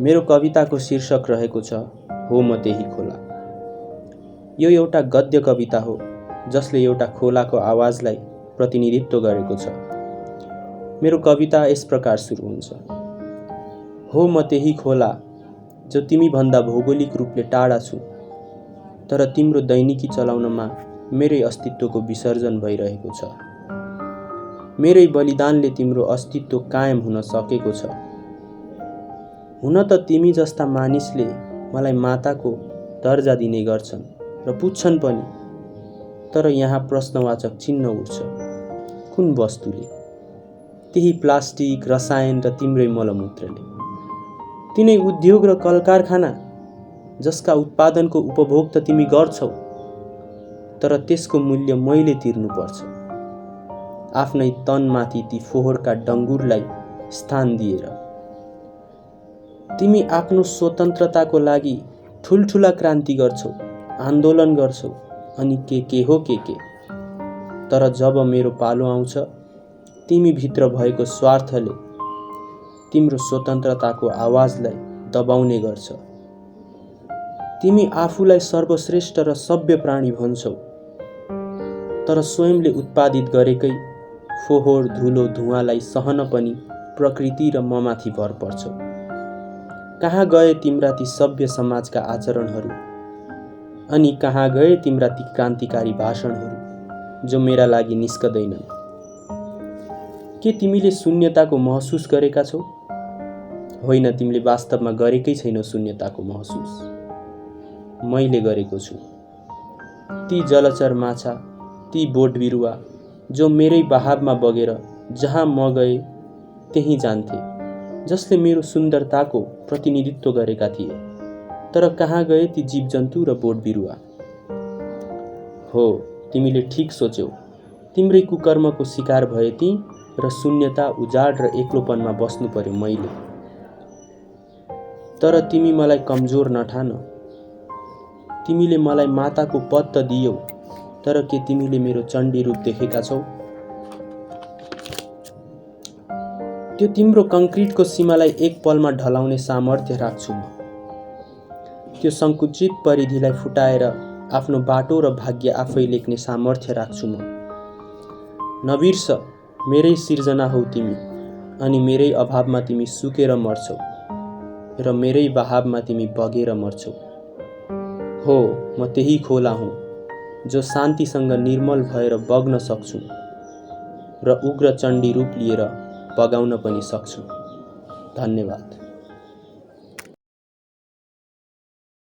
मेरो कविताको शीर्षक रहेको छ हो म त्यही खोला। यो एउटा गद्य कविता हो जसले एउटा खोलाको आवाजलाई प्रतिनिधित्व गरेको छ। मेरो कविता यस प्रकार सुरु हुन्छ। हो म त्यही खोला जो तिमी भन्दा भौगोलिक रूपले टाढा छु, तर तिम्रो दैनिकी चलाउनमा मेरै अस्तित्वको विसर्जन भइरहेको छ। मेरै बलिदानले तिम्रो अस्तित्व कायम हुन सकेको छ। हुन त तिमी जस्ता मानिसले मलाई माताको दर्जा दिने गर्छन् र पुच्छन् पनि, तर यहाँ प्रश्नवाचक चिन्ह उठ्छ। कुन वस्तुले? त्यही प्लास्टिक, रसायन र तिम्रै मलमूत्रले। तिनै उद्योग र कलकारखाना जसका उत्पादनको उपभोग त तिमी गर्छौ, तर त्यसको मूल्य मैले तिर्नुपर्छ। आफ्नै तनमाथि ती फोहोरका डङ्गुरलाई स्थान दिएर। तिमी आफ्नो स्वतन्त्रताको लागि ठुलठुला क्रान्ति गर्छौ, आन्दोलन गर्छौ अनि के हो के। तर जब मेरो पालो आउँछ, तिमी भित्र भएको स्वार्थले तिम्रो स्वतन्त्रताको आवाजलाई दबाउने गर्छ। तिमी आफूलाई सर्वश्रेष्ठ र सभ्य प्राणी भन्छौ, तर स्वयंले उत्पादित गरेकै फोहोर, धुलो, धुवाँलाई सहन पनि प्रकृति र ममाथि भर पर्छौ। कहाँ गए तिम्रा ती सभ्य समाजका आचरणहरू? अनि कहाँ गए तिम्रा ती क्रान्तिकारी भाषणहरू जो मेरा लागि निस्कदैनन्? के तिमीले शून्यताको महसुस गरेका छौ? होइन, तिमीले वास्तवमा गरेकै छैनौ शून्यताको महसुस। मैले गरेको छु। ती जलचर माछा, ती बोट बिरुवा जो मेरै बहावमा बगेर जहाँ म गए त्यहीँ जान्थे, जसले मेरो सुन्दरताको प्रतिनिधित्व गरेका थिए। तर कहाँ गए ती जीवजन्तु र बोट बिरुवा? हो, तिमीले ठीक सोच्यौ। तिम्रै कुकर्मको शिकार भए ती र शून्यता, उजाड र एक्लोपनमा बस्नु पर्यो मैले। तर तिमी मलाई कमजोर नठान। तिमीले मलाई माताको पद त दियौ, तर के तिमीले मेरो चण्डी रूप देखेका छौ? त्यो तिम्रो कंक्रिटको सीमालाई एक पलमा ढलाउने सामर्थ्य राख्छु म। त्यो संकुचित परिधिलाई फुटाएर आफ्नो बाटो र भाग्य आफै लेख्ने सामर्थ्य राख्छु म। नबिर्स, मेरै सिर्जना हौ तिमी, अनि मेरै अभावमा तिमी सुकेर मर्छौ र मेरै बहावमा तिमी बगेर मर्छौ। हो, म त्यही खोला हुँ जो शान्तिसँग निर्मल भएर बग्न सक्छु र उग्र चण्डी रूप लिएर बगाउन पनि सक्छु। धन्यवाद।